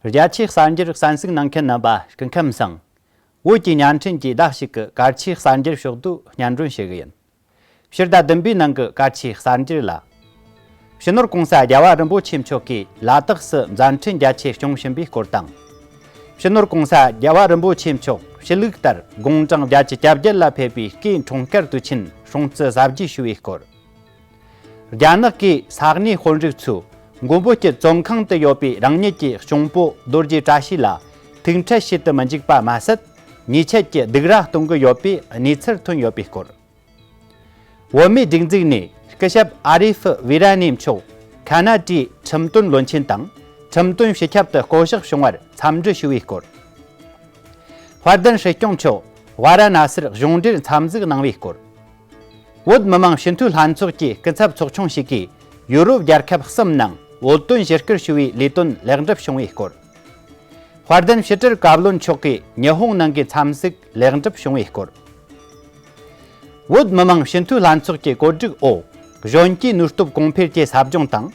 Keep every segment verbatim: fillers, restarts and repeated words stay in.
རྒྱ་ཆེའི་གསར་འགྱུར་གསན་གཟིགས་གནང་མཁན་རྣམ་པ་སྐུ་ཁམས་བཟང་། བོད་ཀྱི་བརྙན་འཕྲིན་གྱི་ཟླ་ཞིག་གི་གལ་ཆེའི་གསར་འགྱུར་ཕྱོགས་བསྡུས་སྙན་སྒྲོན་ཞུ་གི་ཡིན། ཕྱི་ཟླ་བདུན་པའི་ནང་གི་གལ་ཆེའི་གསར་འགྱུར་ལ། སྤྱི་ནོར་༸གོང་ས་རྒྱལ་བ་རིན་པོ་ཆེ་མཆོག་གིས་ལ་དྭགས་སུ་མཛད་འཕྲིན་རྒྱ་ཆེ་སྐྱོང་བཞིན་པའི་སྐོར་དང་། སྤྱི་ནོར་༸གོང་ས་རྒྱལ་བ་རིན་པོ་ཆེ་མཆོག་ཕྱི་ལུགས་ལྟར་དགུང་གྲངས་བརྒྱད་ཅུ་གྱ་བརྒྱད་ལ་ཕེབས་པའི་སྐུའི་འཁྲུངས་སྐར་དུས་ཆེན་སྲུང་བརྩི་གཟབ་རྒྱས་ཞུ་བའི་སྐོར། རྒྱ་ནག་གི་ས་གནས་དཔོན་རིགས་ཚོས་མགོན་པོ་སྐྱིད་བཙོན་ཁང་དུ་ཡོད་པའི་རང་ཉིད་ཀྱི་གཅུང་པོ་རྡོ་རྗེ་བཀྲ་ཤིས་ལ་ཐུག་འཕྲད་བྱེད་དུ་མི་འཇུག་པ་མ་ཟད། ཉེས་ཆད་ཀྱི་སྡིགས་ར་གཏོང་གི་ཡོད་པའི་གནས་ཚུལ་ཐོན་ཡོད་པའི་སྐོར། བོད་མིའི་སྒྲིག་འཛུགས་ནས་སྐུ་ཞབས་ཨ་རི་ཧྥི་ཝི་ར་ནི་མཆོག་ཁ་ན་ཌའི་ཁྲིམས་དོན་བློན་ཆེན་དང་ཁྲིམས་དོན་སྤྱི་ཁྱབ་ཏུ་བསྐོ་གཞག་བྱུང་བར་འཚམས་འདྲི་ཞུ་བའི་སྐོར། དཔལ་ལྡན་སྲིད་སྐྱོང་མཆོག་ཝཱ་ར་ཎ་སིར་གཞུང་འབྲེལ་འཚམས་གཟིགས་གནང་བའི་སྐོར། བོད་མི་མང་སྤྱི་འཐུས་ལྷན་ཚོགས་ཀྱི་སྐུ་ཚབ་ཚོགས་ཆུང་ཞིག་གིས་ཡུ་རོབ་རྒྱལ་ཁབ་གསུམ་ནང་བོད་དོན་ཞུ་སྐུལ་ཞུ་བའི་ལས་དོན་ལེགས་འགྲུབ་བྱུང་བའི་སྐོར། དཔལ་ལྡན་ཕྱི་དྲིལ་བཀའ་བློན་མཆོག་གིས་ཉི་ཧོང་ནང་གི་འཚམས་གཟིགས་ལེགས་འགྲུབ་བྱུང་བའི་སྐོར། བོད་མི་མང་སྤྱི་འཐུས་ལྷན་ཚོགས་ཀྱི་གོ་སྒྲིག་འོག་གཞོན་སྐྱེས་ནུས་སྟོབས་གོང་འཕེལ་གྱི་ཟབ་སྦྱོང་དང་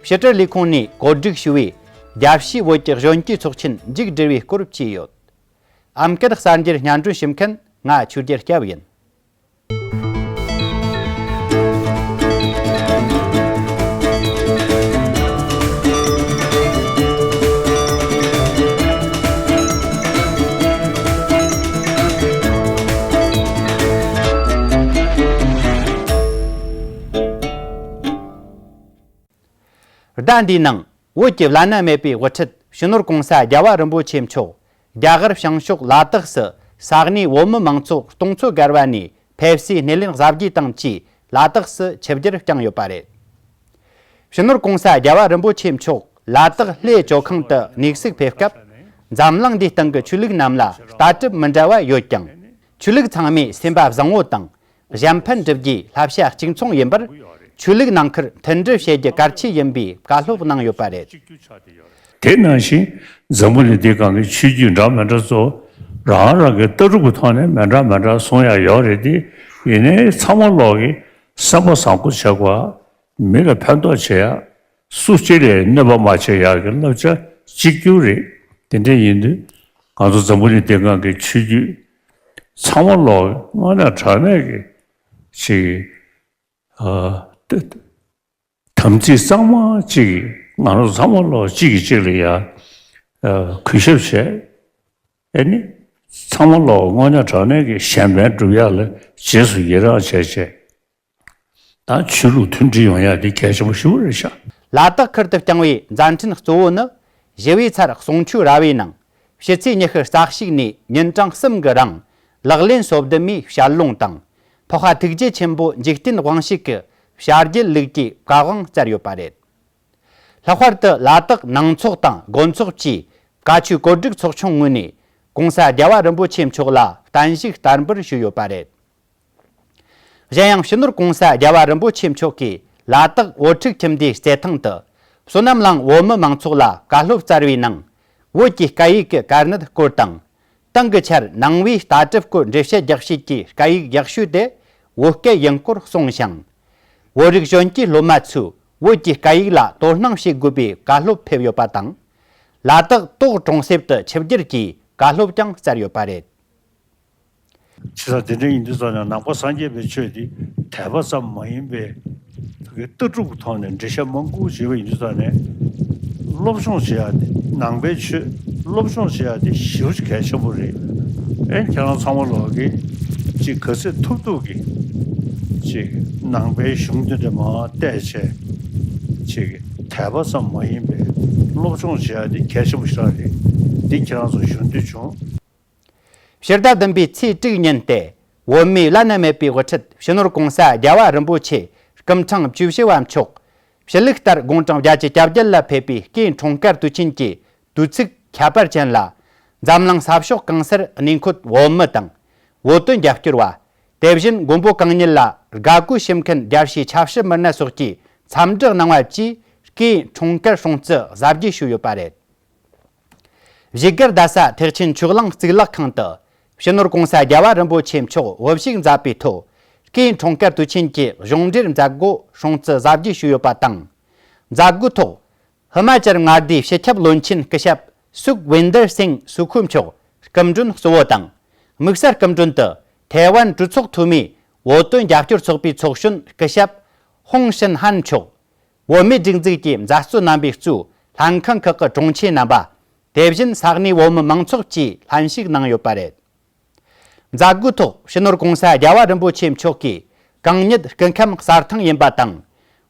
ཕྱི་དྲིལ་ལས་ཁུངས་ནས་གོ་སྒྲིག་ཞུ་བའི་རྒྱལ་སྤྱིའི་བོད་ཀྱི་གཞོན་སྐྱེས་ཚོགས་ཆེན་མཇུག་བསྒྲིལ་བའི་སྐོར་བཅས་ཡོད། ཨམ་སྐད་གསར་འགྱུར་སྙན་སྒྲོན་ཞུ་མཁན་ང་ཆོས་རྒྱལ་སྐྱབས་ཡིན། ཟླ་འདིའི་ནང་བོད་ཀྱི་བླ་ན་མེད་པའི་དབུ་ཁྲིད་སྤྱི་ནོར་༸གོང་ས་རྒྱལ་བ་རིན་པོ་ཆེ་མཆོག་རྒྱ་གར་བྱང་ཕྱོགས་ལ་དྭགས་སུ་ས་གནས་བོད་མི་མང་ཚོགས་སྟོང་ཚོ་བརྒལ་བ་ནས་ཕེབས་བསུའི་སྣེ་ལེན་གཟབ་རྒྱས་དང་བཅས་ལ་དྭགས་སུ་ཆིབས་བསྒྱུར་བསྐྱངས་ཡོད་པ་རེད། སྤྱི་ནོར་༸གོང་ས་རྒྱལ་བ་རིན་པོ་ཆེ་མཆོག་ལ་དྭགས་གླེ་ཇོ་ཁང་དུ་གནས་གཟིགས་ཕེབས་སྐབས། འཛམ་གླིང་འདིའི་སྟེང་གི་ཆོས་ལུགས་རྣམས་ལ་ལྟ་གྲུབ་མི་འདྲ་བ་ཡོད་ཀྱང་། ཆོས་ལུགས་ཚང་མས་སེམས་པ་བཟང་བོ་དང་། གཞན་ཕན་སྒྲུབ་རྒྱུའི་བསླབ་བྱ་གཅིག་མཚུངས་ཡིན་པར། ཆོས་ལུགས་ནང་ཁུལ་མཐུན་སྒྲིལ་བྱེད་རྒྱུ་གལ་ཆེ་ཡིན་པའི་བཀའ་སློབ་གནང་ཡོད་པ་རེད། དེ་ནང་བཞིན་འཛམ་བུ་གླིང་འདིའི་སྒང་གི་ཆོས་བརྒྱུད་འདྲ་མི་འདྲ་ཚོ་རང་རང་གི་ལྟ་གྲུབ་ཀྱི་ཐོག་ནས་མི་འདྲ་མི་འདྲ་གསུང་ཡ་ཡོད་རེད་དེ། ཡིན་ནའི་ཚང་མ་ལོག་གི་སེམས་པ་བཟང་པོ་བྱེད་དགོས། མི་ལ་ཕན་ཐོགས་བྱེད་ཡ། སུ་གཅིག་ལ་གནོད་པ་མ་བྱེད་ཡག་གི་བསླབ་བྱ་གཅིག་གྱུར་རེད། དེ་འདྲ་ཡིན་དུས་ང་ཚོ་འཛམ་བུ་གླིང་འདིའི་སྒང་གི་ཆོས་བརྒྱུད་ཚང་མ་ལོག་དངོས་གནས་དྲང་གནས་ཀྱི་ཅིག་ཨ་ཏི་དམ་ཚིག་གཙང་མ་གཅིག་གིས་ང་ཚོ་ཚང་མ་ལོག་གཅིག་གིས་གཅིག་ལ་ཡ་ཨ་གུས་ཞབས་བྱས། ཨེ་ནི་ཚང་མ་ལོག་དངོས་གནས་དྲང་གནས་ཀྱི་གཞན་ཕན་སྒྲུབ་ཡག་ལ་རྗེས་སུ་ཡི་རང་བྱས་བྱས། དང་ཆོས་ལུགས་མཐུན་སྒྲིལ་ཡོང་ཡ་དེ་གལ་ཆེན་པོ་ཞེ་པོ་རེད་ཤག་ལ་དྭགས་ཁུལ་དུ་བསྐྱངས་པའི་མཛད་འཕྲིན་གཙོ་བོ་ནི་ཞི་བའི་ཚལ་གསུང་ཆོས་ར་བའི་ནང་ཕྱི་ཚེས་ཉི་ཤུ་རྩ་གཅིག་ནས་ཉིན་གྲངས་གསུམ་གྱི་རིང་ལག་ལེན་སོ་བདུན་མའི་བཤད་ལུང་དང་འཕགས་པ་ཐུགས་རྗེ་ཆེན་པོ་འཇིག་རྟེན་དབང་ཕྱུག་གི་བྱ་རྒྱལ་ལུགས་ཀྱི་བཀའ་དབང་སྩལ་ཡོད་པ་རེད། ལྷག་པར་དུ་ལ་དྭགས་ནང་ཚོགས་དང་དགོན་ཚོགས་བཅས་བཀའ་ཆོས་གོ་སྒྲིག་ཚོགས་ཆུང་ངོས་ནས་༸གོང་ས་རྒྱལ་བ་རིན་པོ་ཆེ་མཆོག་ལ་བརྟན་བཞུགས་བསྟར་འབུལ་ཞུས་ཡོད་པ་རེད། གཞན་ཡང་སྤྱི་ནོར་༸གོང་ས་རྒྱལ་བ་རིན་པོ་ཆེ་མཆོག་གིས་ལ་དྭགས་བོད་ཕྲུག་ཁྱིམ་སྡེའི་རྩེད་ཐང་དུ་བསོད་ནམས་གླིང་བོད་མི་མང་ཚོགས་ལ་བཀའ་སློབ་སྩལ་བའི་ནང་། བོད་ཀྱི་སྐད་ཡིག་གི་དཀའ་གནད་སྐོར་དང་། དེང་གི་ཆར་ནང་པའི་ལྟ་གྲུབ་སྐོར་འགྲེལ་བཤད་རྒྱག་བྱེད་ཀྱི་སྐད་ཡིག་ཡག་ཤོས་དེ་བོད་སྐད་ཡིན་སྐོར་གསུངས་ཤིང་། བོད་རིགས་གཞོན་སྐྱེས་སློབ་མ་ཚོས་བོད་ཀྱི་སྐད་ཡིག་ལ་དོ་སྣང་བྱེད་དགོས་པའི་བཀའ་སློབ་ཕེབས་ཡོད་པ་དང་། ལ་དྭགས་ཏོག་གྲོང་གསེབ་ཏུ་ཆིབས་བསྒྱུར་གྱིས་བཀའ་སློབ་ཀྱང་སྩལ་ཡོད་པ་རེད། བྱས་ཙང་དེ་འདྲ་ཡིན་དུས་ཙང་ནས་ནང་པ་སངས་རྒྱས་པའི་ཆོས་འདི་དད་པ་ཙམ་མ་ཡིན་པའི་ལྟ་གྲུབ་ཀྱི་ཐོག་ནས་འགྲེལ་བཤད་མང་པོ་བྱས་པ་ཡིན་དུས་ཙང་ནས་སློབ་སྦྱོང་བྱེད་ཡ་དེ་ནང་པའི་ཆོས་སློབ་སྦྱོང་བྱེད་ཡ་དེ་ཞེ་པོ་ཅིག་གལ་ཆེན་པོ་རེད། ཨེ་ཁྱེད་རང་ཚང་མ་ལོག་གིས་ཅིག་ག་ཚོད་ཐུབ་ཐུབ་ཀྱིས་ཅིག་ནང་པའི་གཞུང་དེ་འདྲ་མར་བལྟས་བྱས་ཅིག་དད་པ་ཙམ་མ་ཡིན་པའི་སློབ་སྦྱོང་བྱེད་ཡ་དེ་གལ་ཆེན་པོ་ཞེ་དྲག་རེད། འདི་ཁྱེད་རང་ཚོ་ཞུ་འདོད་བྱུང་། ཕྱི་ཟླ་བདུན་པའི་ཚེས་དྲུག་ཉིན་ཏེ་བོད་མིའི་བླ་ན་མེད་པའི་དབུ་ཁྲིད་སྤྱི་ནོར་༸གོང་ས་རྒྱལ་བ་རིན་པོ་ཆེ་སྐུ་ཕྲེང་བཅུ་བཞི་པ་མཆོག་ཕྱི་ལུགས་ལྟར་དགུང་གྲངས་བརྒྱད་ཅུ་གྱ་བརྒྱད་ལ་ཕེབས་པའི་སྐུའི་འཁྲུངས་སྐར་དུས་ཆེན་གྱི་དུས་ཚིགས་ཁྱད་པར་ཅན་ལ། འཛམ་གླིང་ས་ཕྱོགས་གང་སར་གནས་འཁོད་བོད་མི་དང་། བོད་དོན་རྒྱབ་སྐྱོར་བ། དེ་བཞིན་མགོན་པོ་གང་ཉིད་ལ་དགའ་གུས་ཞུ་མཁན་རྒྱལ་སྤྱིའི་ཆབ་སྲིད་མི་སྣ་སོགས་ཀྱིས་འཚམས་འདྲི་གནང་བ་བཅས་སྐུའི་འཁྲུངས་སྐར་སྲུང་བརྩི་གཟབ་རྒྱས་ཞུས་ཡོད་པ་རེད། བཞུགས་སྒར་རྡ་ས་ཐེག་ཆེན་ཆོས་གླིང་གཙུག་ལག་ཁང་དུ་སྤྱི་ནོར་༸གོང་ས་རྒྱལ་བ་རིན་པོ་ཆེ་མཆོག་དབུ་བཞུགས་མཛད་པའི་ཐོག་སྐུའི་འཁྲུངས་སྐར་དུས་ཆེན་གྱི་གཞུང་འབྲེལ་མཛད་སྒོ་སྲུང་བརྩི་གཟབ་རྒྱས་ཞུས་ཡོད་པ་དང་། མཛད་སྒོའི་ཐོག་ཧི་མ་ཅལ་མངའ་སྡེའི་སྤྱི་ཁྱབ་བློན་ཆེན་སྐུ་ཞབས་ སུག་ཝིན་དར་སིང་སུ་ཁུ་མཆོག་སྐུ་མགྲོན་གཙོ་བོ་དང་། དམིགས་བསལ་སྐུ་མགྲོན་དུ་ཐའེ་ཝན་གྲོས་ཚོགས་འཐུས་མིའི་བོད་དོན་རྒྱབ་སྐྱོར་ཚོགས་པའི་ཚོགས་གཞོན་སྐུ་ཞབས་ཧོང་ཧྲིན་ཧན་མཆོག་བོད་མིའི་སྒྲིག་འཛུགས་ཀྱི་མཛད་གཙོ་རྣམ་པས་གཙོས་ལྷན་ཁང་ཁག་གི་དྲུང་ཆེ་རྣམ་པ། དེ་བཞིན་ས་གནས་བོད་མི་མང་ཚོགས་བཅས་ལྷན་ཞུགས་གནང་ཡོད་པ་རེད། མཛད་སྒོའི་ཐོག་སྤྱི་ནོར་༸གོང་ས་རྒྱལ་བ་རིན་པོ་ཆེ་མཆོག་གིས་གང་ཉིད་སྐུ་ཁམས་གསལ་ཐང་ཡིན་པ་དང་།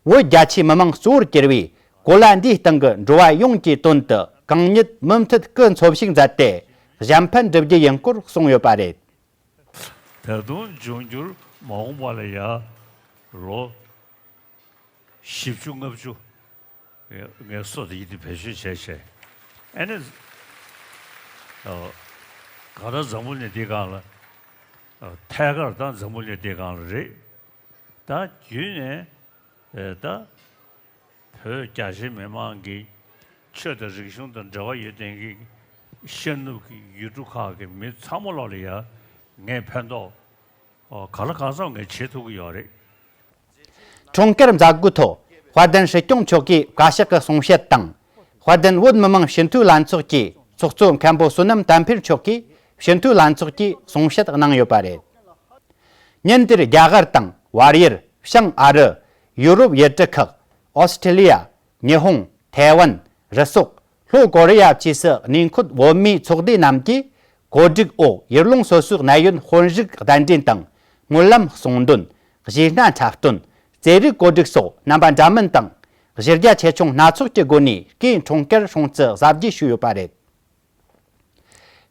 བོད་རྒྱ་ཆེའི་མི་མང་གཙོ་བོར་གྱུར་བའི་གོ་ལ་འདིའི་སྟེང་གི་འགྲོ་བ་ཡོངས་ཀྱི་དོན་དུ་གང་ཉིད་མུ་མཐུད་སྐུ་འཚོ་བཞུགས་མཛད་དེ་གཞན་ཕན་སྒྲུབ་རྒྱུ་ཡིན་སྐོར་གསུངས་ཡོད་པ་རེད། ད་དུང་འབྱུང་འགྱུར་མ་འོངས་པ་ལ་ཡ་ལོ་བཞི་བཅུ་ལྔ་བཅུ་ངས་སོ་དེ་ཡིད་དུ་བེད་སྤྱོད་བྱས་བྱས། ཨ་ནི། ཨ། གང་ལྟར་འཛམ་བུ་གླིང་འདི་སྒང་ལ། ཨ། ཐད་ཀར་ད་འཛམ་བུ་གླིང་འདི་སྒང་ལ་རེད། ད་བརྒྱུད་ནས། ཨ། ད་བོད་རྒྱ་ཆེ་མི་མང་གི་ཆོས་དང་རིག་གཞུང་དང་འབྲེལ་བ་ཡོད་མཁན་གྱི་ཤར་ནུབ་ཀྱི་ཡུལ་གྲུ་ཁག་གི་མི་ཚང་མ་ལོག་ལ་ཡ་ངས་ཕན་ཐོགས། ཨོ། གང་ལ་གང་འཚམ་ངས་བྱེད་ཐུབ་ཀྱི་ཡོད་རེད། འཁྲུངས་སྐར་མཛད་སྒོའི་ཐོག་དཔལ་ལྡན་སྲིད་སྐྱོང་མཆོག་གིས་བཀའ་ཤག་གི་གསུང་བཤད་དང་། དཔལ་ལྡན་བོད་མི་མང་སྤྱི་འཐུས་ལྷན་ཚོགས་ཀྱི་ཚོགས་གཙོ་མཁན་པོ་བསོད་ནམས་དར་འཕེལ་མཆོག་གིས་སྤྱི་འཐུས་ལྷན་ཚོགས་ཀྱི་གསུང་བཤད་གནང་ཡོད་པ་རེད། ཉིན་དེར་རྒྱ་གར་དང་བལ་ཡུལ། བྱང་ཨ་རི། ཡུ་རོབ་ཡུལ་གྲུ་ཁག་ཨོ་སི་ཀྲི་ལི་ཡ། ཉི་ཧོང་། ཐའེ་ཝན། རི་སོག་ལྷོ་ཀོ་རི་ཡ་བཅས་སུ་གནས་འཁོད་བོད་མིའི་ཚོགས་སྡེ་རྣམས་ཀྱིས་གོ་སྒྲིག་འོག་ཡུལ་ལུང་སོ་སོའི་གནད་ཡོད་དཔོན་རིགས་གདན་འདྲེན་དང་སྨོན་ལམ་གསུང་འདོན། གཞས་སྣ་འཁྲབ་སྟོན། རྩེད་རིགས་གོ་སྒྲིག་སོགས་རྣམ་པ་འདྲ་མིན་དང་། གཞི་རྒྱ་ཆེ་ཆུང་སྣ་ཚོགས་ཀྱི་སྒོ་ནས་སྐུའི་འཁྲུངས་སྐར་སྲུང་བརྩི་གཟབ་རྒྱས་ཞུས་ཡོད་པ་རེད།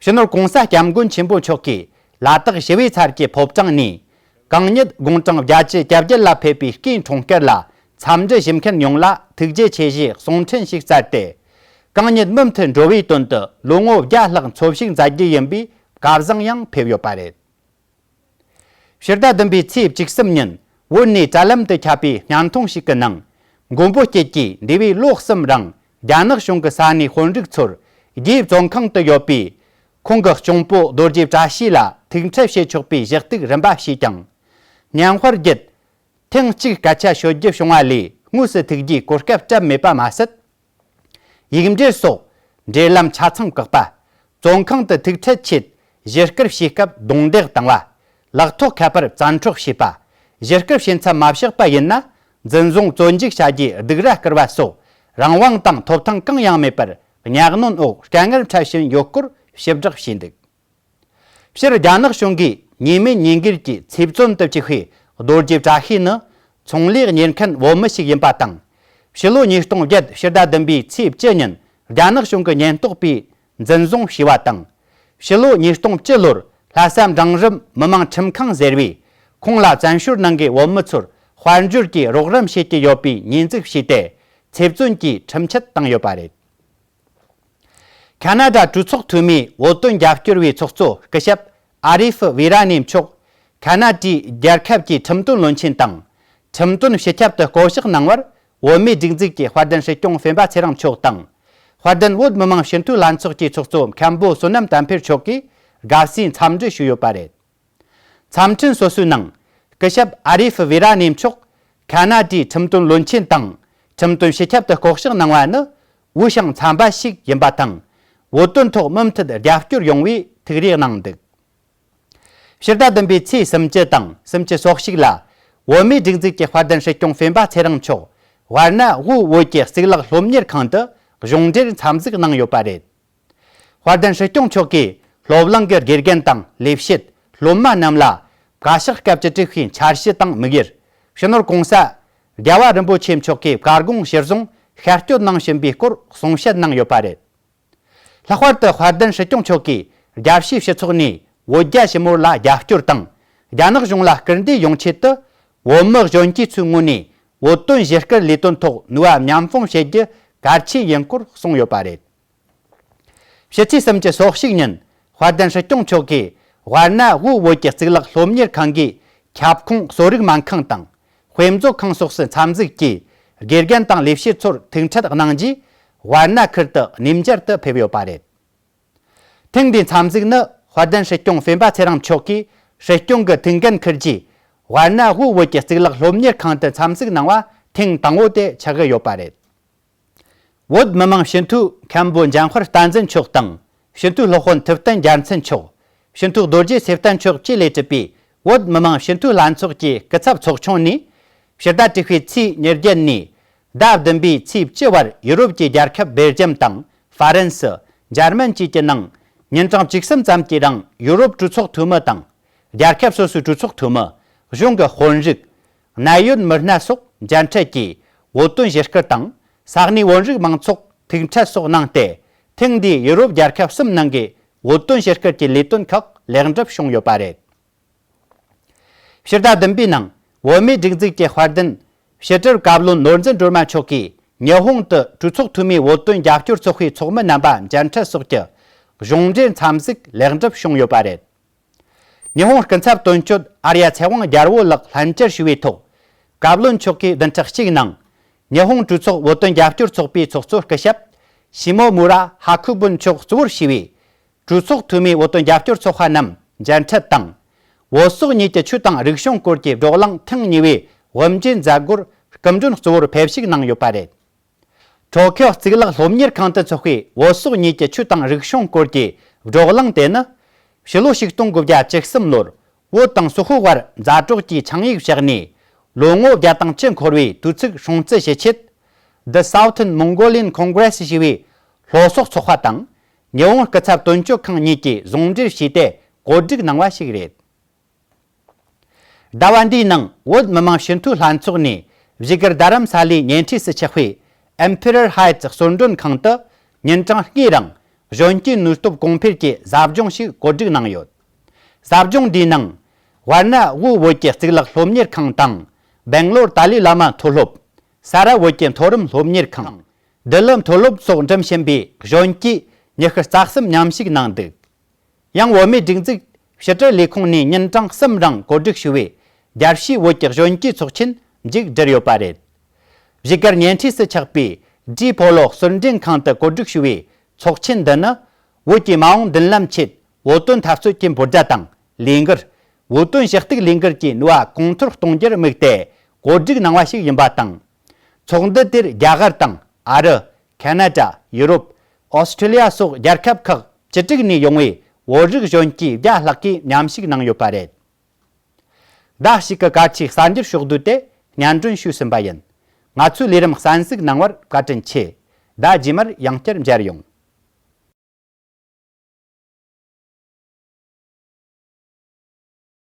སྤྱི་ནོར་༸གོང་ས་༸སྐྱབས་མགོན་ཆེན་པོ་མཆོག་གིས་ལ་དྭགས་ཞི་བའི་ཚལ་གྱི་ཕོ་བྲང་ནས། གང་ཉིད་དགུང་གྲངས་བརྒྱད་ཅུ་གྱ་བརྒྱད་ལ་ཕེབས་པའི་སྐུའི་འཁྲུངས་སྐར་ལ་འཚམས་འདྲི་ཞུ་མཁན་ཡོངས་ལ་ཐུགས་རྗེ་ཆེ་ཞེས་གསུང་འཕྲིན་ཞིག་བསྩལ་ཏེ། གང་ཉིད་མུ་མཐུད་འགྲོ་བའི་དོན་དུ་ལོ་ངོ་བརྒྱ་ལྷག་འཚོ་བཞུགས་མཛད་རྒྱུ་ཡིན་པའི་བཀའ་བཟང་ཡང་ཕེབས་ཡོད་པ་རེད། ཕྱི་ཟླ་བདུན་པའི་ཚེས་བཅུ་གསུམ་ཉིན་བོད་ནས་དྲ་ལམ་དུ་ཁྱབ་པའི་བརྙན་ཐུང་ཞིག་གི་ནང་། མགོན་པོ་སྐྱིད་ཀྱིས་འདས་པའི་ལོ་གསུམ་རིང་རྒྱ་ནག་གཞུང་གི་ས་གནས་དཔོན་རིགས་ཚོར་རྒྱའི་བཙོན་ཁང་དུ་ཡོད་པའི་ཁོང་གི་གཅུང་པོ་རྡོ་རྗེ་བཀྲ་ཤིས་ལ་ཐུག་འཕྲད་བྱེད་ཆོག་པའི་གཞི་གཏུག་རིམ་པ་བྱས་ཀྱང་། བརྙན་དཔར་བརྒྱུད། ཐེངས་གཅིག་སྐད་ཆ་ཤོད་རྒྱུ་བྱུང་བ་ལས་དངོས་སུ་ཐུག་རྒྱུའི་གོ་སྐབས་སྤྲད་མེད་པ་མ་ཟད། ཡིག་འབྲེལ་སོགས་འབྲེལ་ལམ་ཆ་ཚང་བཀག་པ། བཙོན་ཁང་དུ་ཐུག་འཕྲད་ཆེད་གཞི་བསྐུལ་བྱེད་སྐབས་རྡུང་རྡེག་བཏང་བ། ལག་ཐོགས་ཁ་པར་བཙན་འཕྲོག་བྱས་པ། གཞི་བསྐུལ་བྱེད་མཚམས་མ་བཞག་པ་ཡིན་ན་འཛིན་བཟུང་བཙོན་འཇུག་བྱ་རྒྱུའི་སྡིགས་ར་བསྐུལ་བ་སོགས་རང་དབང་དང་ཐོབ་ཐང་གང་ཡང་མེད་པར་གཉའ་གནོན་འོག་དཀའ་ངལ་འཕྲད་བཞིན་ཡོད་སྐོར་ཞིབ་བསྒྲགས་བྱས་འདུག་ཕྱིར་རྒྱ་ནག་གཞུང་གིས་ཉེས་མེད་ཉེས་འགེལ་གྱི་ཚེ་བཙོན་དུ་བཅུག་པའི་རྡོ་རྗེ་བཀྲ་ཤིས་ནི་ཚོང་ལས་གཉེར་མཁན་བོད་མི་ཞིག་ཡིན་པ་དང་། ཕྱི་ལོ་ཉིས་སྟོང་བརྒྱད་ཕྱི་ཟླ་བདུན་པའི་ཚེས་བཅུ་ཉིན་རྒྱ་ནག་གཞུང་གི་ཉེན་རྟོག་པས་འཛིན་བཟུང་བྱས་པ་དང་། ཕྱི་ལོ་ཉིས་སྟོང་བཅུ་ལོར་ལྷ་ས་འབྲིང་རིམ་མི་དམངས་ཁྲིམས་ཁང་ཟེར་བས་ཁོང་ལ་བཙན་བྱོལ་ནང་གི་བོད་མི་ཚོར་དཔལ་འབྱོར་གྱི་རོགས་རམ་བྱེད་ཀྱི་ཡོད་པའི་ཉེས་འཛུགས་བྱས་ཏེ་ཚེ་བཙོན་གྱི་ཁྲིམས་ཆད་བཏང་ཡོད་པ་རེད། ཁ་ན་ཌ་གྲོས་ཚོགས་འཐུས་མིའི་བོད་དོན་རྒྱབ་སྐྱོར་བའི་ཚོགས་གཙོ་སྐུ་ཞབས་ཨ་རིཕ་ཝི་ར་ནི་མཆོག་ཁ་ན་ཌའི་རྒྱལ་ཁབ་ཀྱི་ཁྲིམས་དོན་བློན་ཆེན་དང་། ཁྲིམས་དོན་སྤྱི་ཁྱབ་ཏུ་བསྐོ་གཞག་གནང་བར་བོད་མིའི་སྒྲིག་འཛུགས་ཀྱི་དཔལ་ལྡན་སྲིད་སྐྱོང་སྤེན་པ་ཚེ་རིང་མཆོག་དང་། དཔལ་ལྡན་བོད་མི་མང་སྤྱི་འཐུས་ལྷན་ཚོགས་ཀྱི་ཚོགས་གཙོ་མཁན་པོ་བསོད་ནམས་དར་འཕེལ་མཆོག་གིས་དགའ་བསུའི་འཚམས་འདྲི་ཞུས་ཡོད་པ་རེད། འཚམས་འཕྲིན་སོ་སོའི་ནང་། སྐུ་ཞབས་ཨ་རི་ཧྥི་ཝི་ར་ནི་མཆོག་ཁ་ན་ཌའི་ཁྲིམས་དོན་བློན་ཆེན་དང་ཁྲིམས་དོན་སྤྱི་ཁྱབ་ཏུ་ལྐོག་གཤགས་གནང་བ་ནི་འུ་ཤང་འཚམ་པ་ཞིག་ཡིན་པ་དང་། བོད་དོན་ཐོག་མུ་མཐུད་རྒྱབ་སྐྱོར་ཡོང་བའི་ཐུགས་རེ་གནང་འདུག་ཕྱི་ཟླ་བདུན་པའི་ཚེས་སུམ་ཅུ་དང་སུམ་ཅུ་སོ་གཅིག་ལ་བོད་མིའི་སྒྲིག་འཛུགས་ཀྱི་དཔལ་ལྡན་སྲིད་སྐྱོང་སྤེན་པ་ཚེ་རིང་མཆོག་ཝར་ན་དབུས་བོད་ཀྱི་གཙུག་ལག་སློབ་གཉེར་ཁང་དུ་གཞུང་འབྲེལ་འཚམས་གཟིགས་གནང་ཡོད་པ་རེད། དཔལ་ལྡན་སྲིད་སྐྱོང་མཆོག་གིས་སློབ་གླིང་གི་དགེ་རྒན་དང་ལས་བྱེད། སློབ་མ་རྣམས་ལ་བཀའ་ཤག་སྐབས་བཅུ་དྲུག་པའི་འཆར་གཞི་དང་དམིགས་ཡུལ། སྤྱི་ནོར་༸གོང་ས་༸རྒྱལ་བ་རིན་པོ་ཆེ་མཆོག་གི་བཀའ་དགོངས་གཞིར་བཟུང་ཤར་བསྐྱོད་གནང་བཞིན་པའི་སྐོར་གསུང་བཤད་གནང་ཡོད་པ་རེད། ལྷག་པར་དུ་དཔལ་ལྡན་སྲིད་སྐྱོང་མཆོག་གིས་རྒྱལ་སྤྱིའི་སྤྱི་ཚོགས་ནས་བོད་རྒྱ་ཞི་མོལ་ལ་རྒྱབ་སྐྱོར་དང་། རྒྱ་ནག་གཞུང་ལ་སྐུལ་འདེད་ཡོང་ཆེད་དུ། བོད་མི་གཞོན་སྐྱེས་ཚོའི་ངོས་ནས་བོད་དོན་ཞི་བསྐུལ་ལས་དོན་ཐོག་ནུས་པ་མཉམ་སྤུངས་བྱེད་རྒྱུ་གལ་ཆེ་ཡིན་སྐོར་གསུངས་ཡོད་པ་རེད། ཕྱི་ཚེས་སུམ་ཅུ་སོ་གཅིག་ཉིན་དཔལ་ལྡན་སྲིད་སྐྱོང་མཆོག་གིས་ཝཱ་ཎ་དབུས་བོད་ཀྱི་གཙུག་ལག་སློབ་གཉེར་ཁང་གི་ཁྱབ་ཁོངས་གསོ་རིག་སྨན་ཁང་དང་དཔེ་མཛོད་ཁང་སོགས་སུ་འཚམས་གཟིགས་ཀྱིས་དགེ་རྒན་དང་ལས་བྱེད་ཚོར་ཐུག་འཕྲད་གནང་རྗེས་ཝཱ་ཎ་ཁུལ་དུ་གནས་མཇལ་དུ་ཕེབས་ཡོད་པ་རེད། ཐེངས་འདིའི་འཚམས་གཟིགས་ནི་དཔལ་ལྡན་སྲིད་སྐྱོང་སྤེན་པ་ཚེ་རིང་མཆོག་གིས་སྲིད་སྐྱོང་གི་ཐུགས་འགན་འཁུར་རྗེས་ཝཱ་ཎ་དབུས་བོད་ཀྱི་གཙུག་ལག་སློབ་གཉེར་ཁང་དུ་འཚམས་གཟིགས་གནང་བ་ཐེངས་དང་པོ་དེ་ཆགས་ཀྱི་ཡོད་པ་རེད། བོད་མི་མང་སྤྱི་འཐུས་མཁན་པོ་འཇམ་དཔལ་བསྟན་འཛིན་མཆོག་དང་། སྤྱི་འཐུས་སློབ་དཔོན་ཐུབ་བསྟན་རྒྱལ་མཚན་མཆོག་སྤྱི་འཐུས་རྡོ་རྗེ་ཚེ་བརྟན་མཆོག་བཅས་ལས་གྲུབ་པའི་བོད་མི་མང་སྤྱི་འཐུས་ལྷན་ཚོགས་ཀྱི་སྐུ་ཚབ་ཚོགས་ཆུང་ནས། ཕྱི་ཟླ་དྲུག་པའི་ཚེས་ཉེར་བརྒྱད་ནས་ཟླ་བདུན་པའི་ཚེས་བཅུ་བར་ཡུ་རོབ་ཀྱི་རྒྱལ་ཁབ་སྦེལ་ཇམ་དང་ཧྥ་རན་སི། འཇར་མན་བཅས་ཀྱི་ནང་ཉིན་གྲངས་བཅུ་གསུམ་ཙམ་གྱི་རིང་ཡུ་རོབ་གྲོས་ཚོགས་འཐུས་མི་དང་། རྒྱལ་ཁབ་སོ་སོའི་གྲོས་ཚོགས་འཐུས་མི། གཞུང་གི་དཔོན་རིགས། གནད་ཡོད་མི་སྣ་སོགས་མཇལ་འཕྲད་ཀྱིས་བོད་དོན་ཞིབ་བསྐུལ་དང་། ས་གནས་བོད་རིགས་མང་ཚོགས་ཐུག་འཕྲད་སོགས་གནང་སྟེ། ཐེངས་འདིའི་ཡུ་རོབ་རྒྱལ་ཁབ་གསུམ་ནང་གི་བོད་དོན་ཞིབ་བསྐུལ་གྱི་ལས་དོན་ཁག་ལེགས་འགྲུབ་བྱུང་ཡོད་པ་རེད། ཕྱི་ཟླ་བདུན་པའི་ནང་བོད་མིའི་སྒྲིག་འཛུགས་ཀྱི་དཔལ་ལྡན་ཕྱི་དྲིལ་བཀའ་བློན་ནོར་འཛིན་སྒྲོལ་མ་མཆོག་གིས་ཉི་ཧོང་དུ་གྲོས་ཚོགས་འཐུས་མིའི་བོད་དོན་རྒྱབ་སྐྱོར་ཚོགས་པའི་ཚོགས་མི་རྣམ་པ་མཇལ་འཕྲད་སོགས་ཀྱི་གཞུང་འབྲེལ་འཚམས་གཟིགས་ལེགས་འགྲུབ་བྱུང་ཡོད་པ་རེད། ཉི་ཧོང་སྐུ་ཚབ་དོན་གཅོད་ཨར་ཡ་ཚེ་དབང་རྒྱལ་པོ་ལགས་ལྷན་བཅར་ཞུ་བའི་ཐོག་བཀའ་བློན་མཆོག་གིས་བདུན་ཕྲག་གཅིག་ནང་ཉི་ཧོང་གྲོས་ཚོགས་བོད་དོན་རྒྱབ་སྐྱོར་ཚོགས་པའི་ཚོགས་གཙོ་སྐུ་ཞབས་ཤི་མོ་མུ་ར་ཧ་ཁུ་བུན་མཆོག་གཙོ་བོར་བྱས་པའི་གྲོས་ཚོགས་འཐུས་མིའི་བོད་དོན་རྒྱབ་སྐྱོར་ཚོགས་པ་རྣམས་མཇལ་འཕྲད་དང་། བོད་སོག་གཉིས་ཀྱི་ཆོས་དང་རིག་གཞུང་སྐོར་གྱི་བགྲོ་གླེང་ཐེངས་གཉིས་པའི་དབུ་འབྱེད་མཛད་སྒོར་སྐུ་མགྲོན་གཙོ་བོར་ཕེབས་ཞུགས་གནང་ཡོད་པ་རེད། ཊོ་ཀིའོ་གཙུག་ལག་སློབ་གཉེར་ཁང་དུ་འཚོགས་པའི་བོད་སོག་གཉིས་ཀྱི་ཆོས་དང་རིག་གཞུང་སྐོར་གྱི་བགྲོ་གླེང་དེ་ནི། ཕྱི་ལོ་ཆིག་སྟོང་དགུ་བརྒྱ་བཅུ་གསུམ་ལོར་བོད་དང་སོག་པོའི་དབར་མཛའ་གྲོགས་ཀྱི་ཆིངས་ཡིག་བཞག་ནས་ལོ་ངོ་བརྒྱ་དང་བཅུ་འཁོར་བའི་དུས་ཚིགས་སྲུང་བརྩི་བྱེད་ཆེད། The Southern Mongolian Congress ཞེས་པའི་ལྷོ་སོག་ཚོགས་པ་དང་། ཉི་ཧོང་སྐུ་ཚབ་དོན་གཅོད་ཁང་གཉིས་ཀྱིས་ཟུང་འབྲེལ་བྱས་ཏེ་གོ་སྒྲིག་གནང་བ་ཞིག་རེད། ཟླ་བ་འདིའི་ནང་བོད་མི་མང་སྤྱི་འཐུས་ལྷན་ཚོགས་ནས་བཞུགས་སྒར་རྡ་རམ་ས་ལའི་ཉེ་འཁྲིས་སུ་ཆགས་པའི་Emperor Heights གསོལ་མགྲོན་ཁང་དུ་ཉིན་གྲངས་ལྔའི་རིང་གཞོན་སྐྱེས་ནུས་སྟོབས་གོང་འཕེལ་གྱི་ཟབ་སྦྱོང་ཞིག་གོ་སྒྲིག་གནང་ཡོད། ཟབ་སྦྱོང་འདིའི་ནང་ཝར་ན་ཝུ་བོད་ཀྱི་གཙུག་ལག་སློབ་གཉེར་ཁང་དང་། སྦེང་ལོར་ཏཱ་ལའི་བླ་མ་མཐོ་སློབ། ས་ར་བོད་ཀྱི་མཐོ་རིམ་སློབ་གཉེར་ཁང་། ལྡི་ལི་མཐོ་སློབ་སོགས་འགྲིམ་བཞིན་པའི་གཞོན་སྐྱེས་ཉི་ཤུ་རྩ་གསུམ་མཉམ་ཞུགས་གནང་འདུག་ཡང་བོད་མིའི་སྒྲིག་འཛུགས་ཕྱི་དྲིལ་ལས་ཁུངས་ནས་ཉིན་གྲངས་གསུམ་རིང་གོ་སྒྲིག་ཞུས་པའི་རྒྱལ་སྤྱིའི་བོད་ཀྱི་གཞོན་སྐྱེས་ཚོགས་ཆེན་མཇུག་བསྒྲིལ་ཡོད་པ་རེད། བཞུགས་སྒར་ཉེ་འཁྲིས་སུ་ཆགས་པའི་ཌི་ཕོ་ལོ་གསོལ་མགྲོན་ཁང་དུ་གོ་སྒྲིག་ཞུས་པའི་ཚོགས་ཆེན་འདི་ནི། བོད་ཀྱི་མ་འོངས་མདུན་ལམ་ཆེད་བོད་དོན་འཐབ་རྩོད་ཀྱི་འབོད་སྒྲ་དང་ལས་འགུལ། བོད་དོན་ཞུ་གཏུག་ལས་འགུལ་གྱི་ནུས་པ་གོང་མཐོར་གཏོང་རྒྱུར་དམིགས་ཏེ་གོ་སྒྲིག་གནང་བ་ཞིག་ཡིན་པ་དང་། ཚོགས་འདུ་དེར་རྒྱ་གར་དང་ཨ་རི། ཁ་ན་ཌ། ཡུ་རོབ། ཨོ་སི་ཁྲི་ལི་ཡ་སོགས་རྒྱལ་ཁབ་ཁག་བཅུ་དྲུག་ནས་ཡོང་བའི་བོད་རིགས་གཞོན་སྐྱེས་བརྒྱ་ལྷག་གིས་མཉམ་ཞུགས་གནང་ཡོད་པ་རེད། ཟླ་གཅིག་གི་བཀའ་ཁྲིད་གསར་འགྱུར་ཕྱོགས་བསྡུས་དེ་སྙན་སྒྲོན་ཞུས་ཟིན་པ་ཡིན། ང་ཚོའི་ལས་རིམ་གསན་གཟིགས་གནང་བར་བཀའ་དྲིན་ཆེ། ཟླ་རྗེས་མར་ཡང་བསྐྱར་མཇལ་ཡོང་།